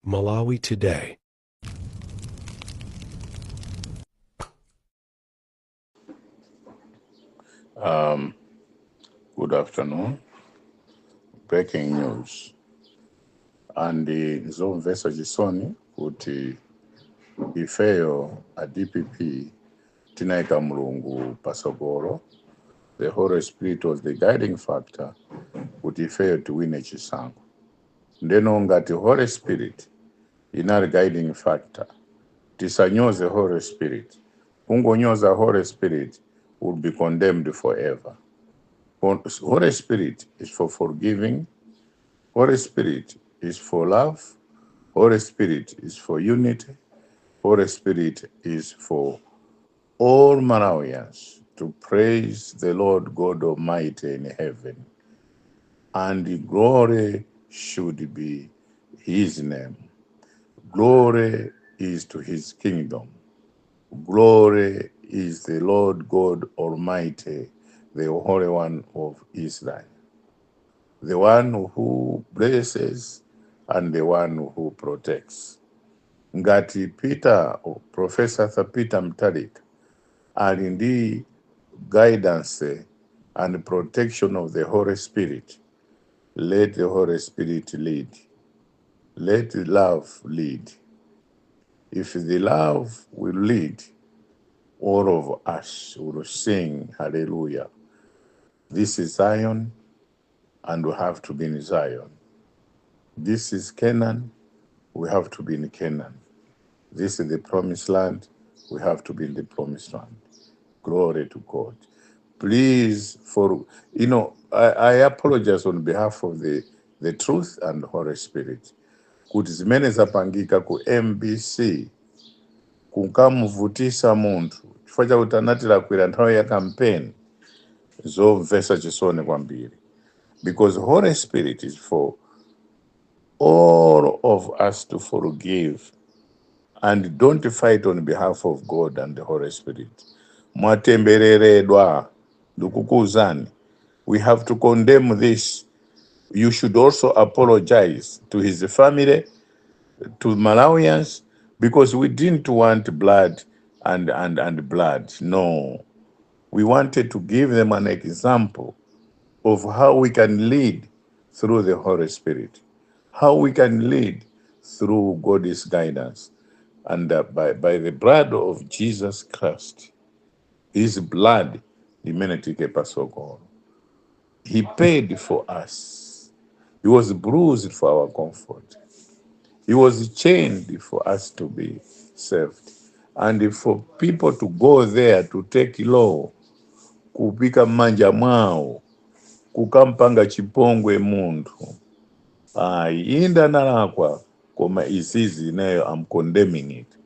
Malawi Today. Good afternoon. Breaking news. And nzomvetsa chisoni kuti ifeyo a DPP tinayika Mulungu pasogolo. The Holy Spirit was the guiding factor kuti ifeyo tiwine chisankho. Ndeno ngati Holy Spirit inali guiding factor, tisanyoze Holy Spirit. Kungonyoza Holy Spirit will be condemned forever. Holy Spirit is for forgiving. Holy Spirit is for love. Holy Spirit is for unity. Holy Spirit is for all Malawians to praise the Lord God Almighty in heaven. And the glory should be his name. Glory is to his kingdom. Glory is the Lord God Almighty, the Holy One of Israel, the one who blesses and the one who protects. Ngati Peter, or Professor Peter Mutharika, ali ndi guidance and protection of the Holy Spirit, let the Holy Spirit lead. Let love lead. If the love will lead, all of us will sing hallelujah. This is Zion, and we have to be in Zion. This is Canaan, we have to be in Canaan. This is the promised land, we have to be in the promised land. Glory to God. Please, for you know, I apologize on behalf of the truth and Holy Spirit. Kuti zimene zapangika ku MBC kunkamuvutisa munthu chifukwa chakuti anatilakwira nthawi ya campaign, zomvetsa chisoni kwambiri, because Holy Spirit is for all of us to forgive and don't fight on behalf of God and the Holy Spirit. Mwatembereredwa, ndikukuwuzani. We have to condemn this. You should also apologize to his family, to Malawians, because we didn't want blood and blood. No. We wanted to give them an example of how we can lead through the Holy Spirit, how we can lead through God's guidance, and by the blood of Jesus Christ, his blood, limene tike pasogolo. He paid for us. He was bruised for our comfort. He was chained for us to be saved. And for people to go there to take law, kupika manja mwawo, kukampanga chipongwe munthu. Ayi, inde analakwa, koma izizi ineyo I'm condemning it.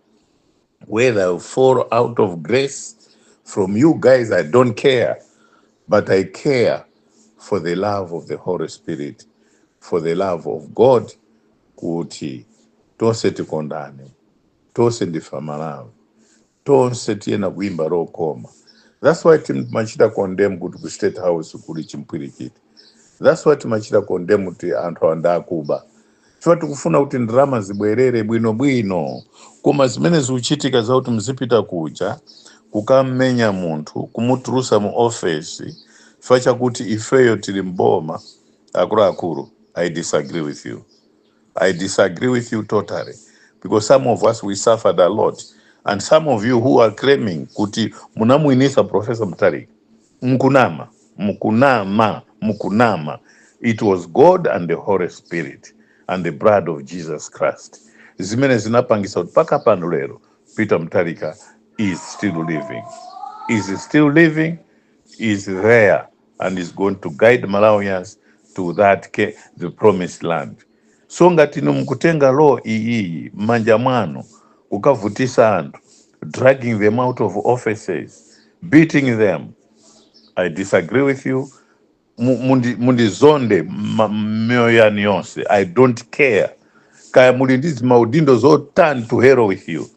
Whether I fall out of grace from you guys, I don't care. But I care for the love of the Holy Spirit, for the love of God, kuti tonse tikondane, tonse ndife Malawi, tonse tiyena kuimba lokoma. That's why timachita condemn kuti ku State House kuli chimpwirikiti. That's why timachita condemn kuti anthu anda akuba, chifukwa tikufuna kuti ndalama zibwerere bwinobwino. Koma zimene zikuchitika zakuti muzipita kuja kukammenya munthu, kumutulusa mu ofesi chifukwa chakuti ifeyo tili mboma, akuluakulu, I disagree with you. I disagree with you totally, because some of us, we suffered a lot, and some of you who are claiming kuti munamwinisa Professor Mutharika, mukunama, mukunama, mukunama. It was God and the Holy Spirit and the blood of Jesus Christ zimene zinapangisa kuti paka pano lero Peter Mutharika is still living, is still living, is there, and is going to guide Malawians to the promised land. So ngati inu mukutenga law iyiyi m'manja mwanu kukavutisa anthu, dragging them out of offices, beating them, I disagree with you. Mundizonde mioyo yanu yonse, I don't care. Kaya muli ndi maudindo zotani, to hell with you.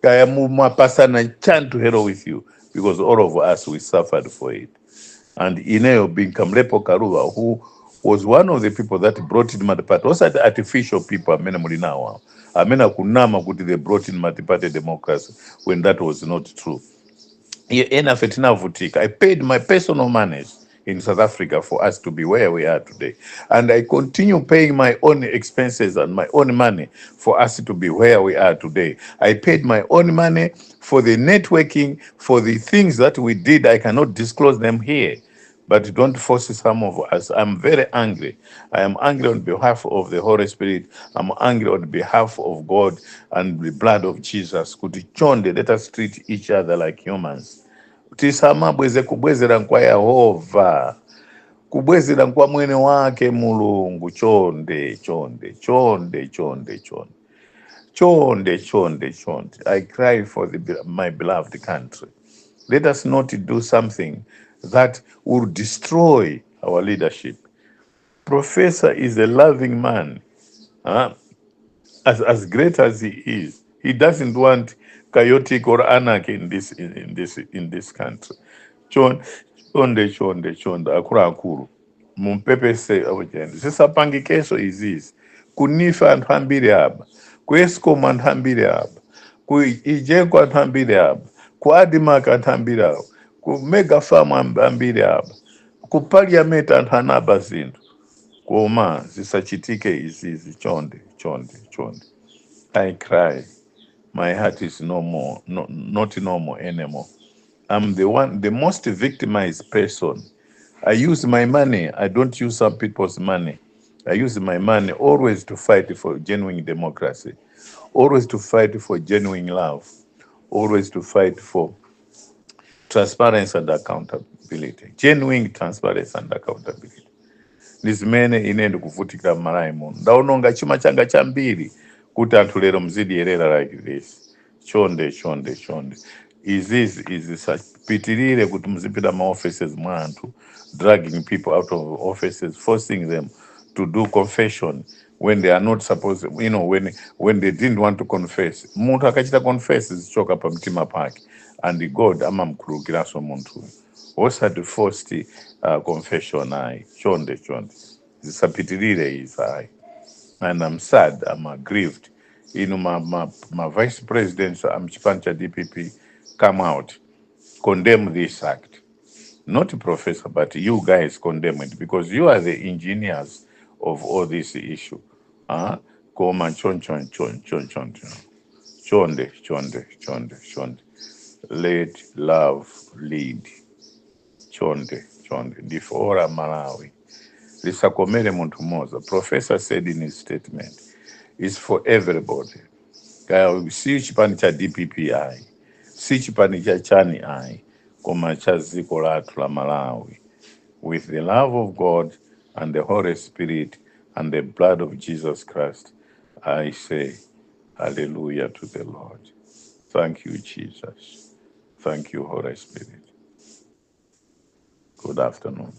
Kaya mumapasana chani, to hell with you, because all of us, we suffered for it. And ineyo being Kamlepo Kalua, who was one of the people that brought in multi-party. Osati artificial people amene muli nawo awo, amene akunama kuti they brought in multi-party democracy when that was not true. Enafe tinavutika. I paid my personal monies in South Africa for us to be where we are today. And I continue paying my own expenses and my own money for us to be where we are today. I paid my own money for the networking, for the things that we did. I cannot disclose them here. But don't force some of us. I'm very angry. I am angry on behalf of the Holy Spirit. I'm angry on behalf of God and the blood of Jesus. Kuti chonde, let us treat each other like humans. Tisamabweze. Kubwezera kwa Yehova, kubwezera kwa mwene wake Mulungu. Chonde, chonde, chonde, chonde, chonde, chonde, chonde, chonde. I cry for my beloved country. Let us not do something that will destroy our leadership. Professor is a loving man, huh? As great as he is, he doesn't want chaotic or anarchy in this country. Chonde, chonde, chonde, akuluakulu, mumpepese abujeni. Zisapangikeso izizi. Ku NEEF anthu ambiri aba, ku ESCOM anthu ambiri aba, ku EGENCO anthu ambiri aba, ku ADMARC anthu ambiri aba, ku mega farm ambiri aba, ku parliament anthu anaba zinthu. Koma zisachitike izizi. Chonde, chonde, chonde. I cry. My heart is no more, no, not normal anymore. I'm the one, the most victimized person. I use my money. I don't use some people's money. I use my money always to fight for genuine democracy, always to fight for genuine love, always to fight for transparency and accountability, genuine transparency and accountability. Ndi zimene ine ndikuvutikira m'Malawi muno. Ndaononga chuma changa chambiri kuti anthu lero mzidyerera like this. Chonde, chonde, chonde, izizi izisapitirire kuti muzipita ma offices mwa anthu, dragging people out of offices, forcing them to do confession when they are not supposed, when they didn't want to confess. Munthu akachita confess, zichoka pamtima pake and God amamkhululukiranso munthuyo. Osati forced confession ayi. Chonde, chonde, zisapitirire izi ayi. And I'm sad, I'm aggrieved. My vice presidents, I'm chipani cha DPP, come out, condemn this act. Not professor, but you guys condemn it because you are the engineers of all this issue. Koma chon chon chon chon chon chon. Chonde, chonde, chonde, chonde. Let love lead. Chonde, chonde. Ndifora Malawi. Lisakomere munthu mmodzi. Professor said in his statement, it's for everybody. Kaya si chipani cha DPP ayi, si chipani cha chani ayi, koma cha dziko lathu la Malawi. With the love of God and the Holy Spirit and the blood of Jesus Christ, I say hallelujah to the Lord. Thank you, Jesus. Thank you, Holy Spirit. Good afternoon.